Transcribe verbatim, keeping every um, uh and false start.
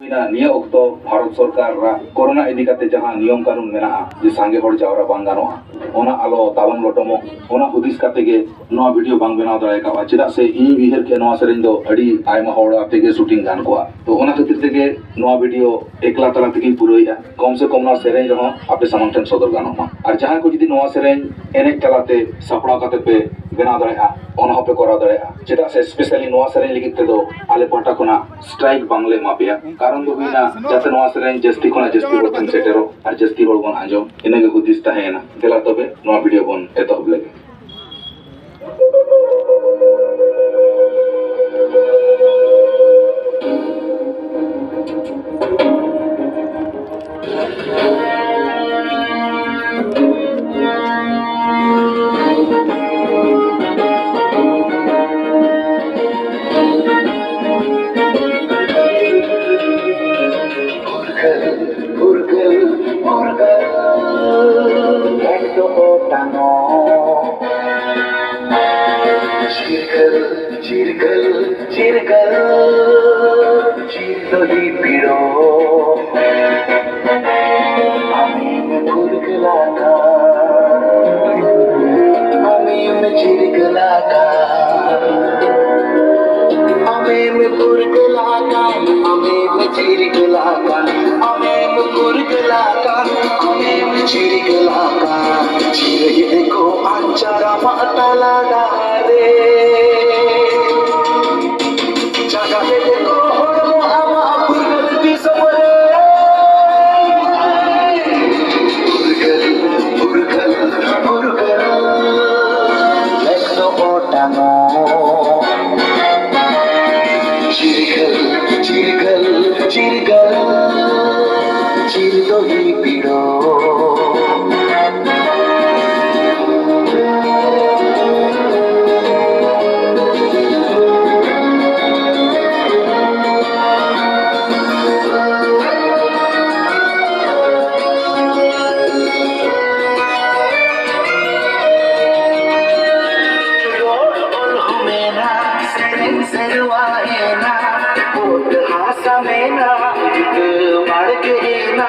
ᱱᱤᱭᱟᱹ ᱚᱠᱛᱚ ᱵᱷᱟᱨᱚᱛ ᱥᱚᱨᱠᱟᱨ ᱨᱟᱜ ᱠᱳᱨᱳᱱᱟ ᱤᱫᱤ ᱠᱟᱛᱮ ᱡᱟᱦᱟᱸ ᱱᱤᱭᱚᱢ ᱠᱟᱹᱱᱩᱱ ᱢᱮᱱᱟᱜᱼᱟ, ᱡᱮ ᱥᱟᱸᱜᱮ ᱦᱚᱲ ᱡᱟᱣᱨᱟ ᱵᱟᱝ ᱜᱟᱱᱚᱜᱼᱟ, ᱚᱱᱟ ᱟᱞᱚ ᱛᱟᱞᱚᱢ ᱞᱚᱴᱚᱢᱚᱜ, ᱚᱱᱟ ᱦᱩᱫᱤᱥ ᱠᱟᱛᱮ ᱜᱮ ᱱᱚᱣᱟ ᱵᱷᱤᱰᱤᱭᱳ ᱵᱟᱝ ᱵᱮᱱᱟᱣ ᱫᱟᱲᱮ ᱠᱟᱣᱟ᱾ ᱪᱮᱫᱟᱜ ᱥᱮ ᱤᱧ ᱩᱭᱦᱟᱹᱨ ᱠᱮᱫ ᱱᱚᱣᱟ ᱥᱮᱨᱮᱧ ᱫᱚ ᱟᱹᱰᱤ ᱟᱭᱢᱟ ᱦᱚᱲ ᱟᱛᱮ ᱜᱮ ᱥᱩᱴᱤᱝ ᱜᱟᱱ ᱠᱚᱜᱼᱟ᱾ ᱛᱚ, ᱚᱱᱟ ᱠᱷᱟᱹᱛᱤᱨ ᱛᱮᱜᱮ ᱱᱚᱣᱟ ᱵᱷᱤᱰᱤᱭᱳ ᱮᱠᱞᱟ ᱛᱟᱞᱟ ᱛᱮᱜᱮᱧ ᱯᱩᱨᱟᱹᱣᱮᱫᱼᱟ᱾ ᱠᱚᱢ ᱥᱮ ᱠᱚᱢ ᱱᱚᱣᱟ ᱥᱮᱨᱮᱧ ᱨᱮᱦᱚᱸ ᱟᱯᱮ ᱥᱟᱢᱟᱝ ᱴᱷᱮᱱ ᱥᱚᱫᱚᱨ ᱜᱟᱱᱚᱜ ᱢᱟ᱾ ᱟᱨ ᱡᱟᱦᱟᱸᱭ ᱠᱚ ᱡᱩᱫᱤ ᱱᱚᱣᱟ ᱥᱮᱨᱮᱧ ᱮᱱᱮᱡ ᱛᱟᱞᱟᱛᱮ ᱥᱟᱯᱲᱟᱣ ᱠᱟᱛᱮ ᱯᱮ ᱵᱮᱱᱟᱣ ᱫᱟᱲᱮᱭᱟᱜᱼᱟ, ᱚᱱᱟ ᱦᱚᱸᱯᱮ ᱠᱚᱨᱟᱣ ᱫᱟᱲᱮᱭᱟᱜᱼᱟ᱾ ᱪᱮᱫᱟᱜ ᱥᱮ specially ᱱᱚᱣᱟ ᱥᱮᱨᱮᱧ ᱞᱟᱹᱜᱤᱫ ᱛᱮᱫᱚ ᱟᱞᱮ ᱯᱟᱦᱴᱟ ᱠᱷᱚᱱᱟᱜ ᱥᱴᱨᱟᱭᱤᱠ ᱵᱟᱝᱞᱮ ᱮᱢᱟ ᱯᱮᱭᱟ᱾ ᱠᱟᱨᱚᱱ ᱫᱚ ᱦᱩᱭᱱᱟ ᱡᱟᱛᱮ ᱱᱚᱣᱟ ᱥᱮᱨᱮᱧ ᱡᱟᱹᱥᱛᱤ ᱠᱷᱚᱱᱟᱜ ᱡᱟᱹᱥᱛᱤ ᱦᱚᱲ ᱴᱷᱮᱱ ᱥᱮᱴᱮᱨᱚᱜ ᱟᱨ ᱡᱟᱹᱥᱛᱤ ᱦᱚᱲ ᱵᱚᱱ ᱟᱸᱡᱚᱢ, ᱤᱱᱟᱹᱜᱮ ᱦᱩᱫᱤᱥ ᱛᱟᱦᱮᱸᱭᱮᱱᱟ᱾ ᱫᱮᱞᱟ ᱛᱚᱵᱮ ᱱᱚᱣᱟ ᱵᱷᱤᱰᱤᱭᱳ ᱵᱚᱱ ᱮᱛᱚᱦᱚᱵ ᱞᱮᱜᱮ᱾ ᱯᱷᱩᱨᱜᱟᱹᱞ, ᱯᱷᱩᱨᱜᱟᱹᱞ, ᱯᱷᱩᱨᱜᱟᱹᱞ, ᱮᱠ ᱫᱚ ᱚᱴᱟᱝᱚᱜ᱾ ᱪᱤᱨᱜᱟᱹᱞ, ᱪᱤᱨᱜᱟᱹᱞ, ᱪᱤᱨᱜᱟᱹᱞ, ᱪᱤᱨ ᱫᱚ ᱦᱤᱯᱤᱲᱚᱜ᱾ ᱟᱢᱮᱢ ᱯᱷᱩᱨᱜᱟᱹᱞ ᱟᱠᱟᱱ, ᱟᱢᱮᱢ ᱪᱤᱨᱜᱟᱹᱞ ᱟᱠᱟᱱ, ᱟᱢᱮᱢ ᱯᱷᱩᱨᱜᱟᱹᱞ ᱟᱠᱟᱱ, ᱟᱢᱮᱢ ᱪᱤᱨᱜᱟᱹᱞ ᱟᱠᱟᱱ, ᱟᱢᱮᱢ ᱯᱷᱩᱨᱜᱟᱹᱞ ᱟᱠᱟᱱ, ᱟᱢᱮᱢ ᱪᱤᱨᱜᱟᱹᱞ ᱟᱠᱟᱱ᱾ ᱪᱤᱨᱦᱤᱫ ᱠᱚ ᱟᱧᱪᱟᱨ ᱟᱢᱟᱜ ᱛᱟᱞᱟ ᱰᱟᱦᱟᱨ ᱨᱮ᱾ ᱡᱟᱜᱟ ᱞᱮᱫᱮ ᱠᱚ ᱦᱚᱲᱢᱚ ᱟᱢᱟᱜ ᱯᱷᱩᱨᱜᱟᱹᱞ ᱫᱤᱥᱚᱢ ᱨᱮ᱾ ᱯᱷᱩᱨᱜᱟᱹᱞ, ᱯᱷᱩᱨᱜᱟᱹᱞ, ᱯᱷᱩᱨᱜᱟᱹᱞ, ᱞᱮᱠ ᱫᱚ ᱚᱴᱟᱝᱚᱜ᱾ ᱪᱤᱨᱜᱟᱹᱞ, ᱪᱤᱨᱜᱟᱹᱞ, ᱪᱤᱨᱜᱟᱹᱞ, ᱪᱤᱨ ᱫᱚ ᱦᱤᱯᱤᱲᱚᱜ᱾ ᱨᱚᱲ ᱚᱞ ᱦᱚᱸ ᱢᱮᱱᱟᱜ, ᱥᱮᱨᱮᱧ ᱥᱮᱨᱣᱟ ᱮᱱᱟᱜ, ᱚᱛ ᱦᱟᱥᱟ ᱢᱮᱱᱟᱜ᱾ ᱵᱟᱲᱜᱮᱭᱮᱱᱟ᱾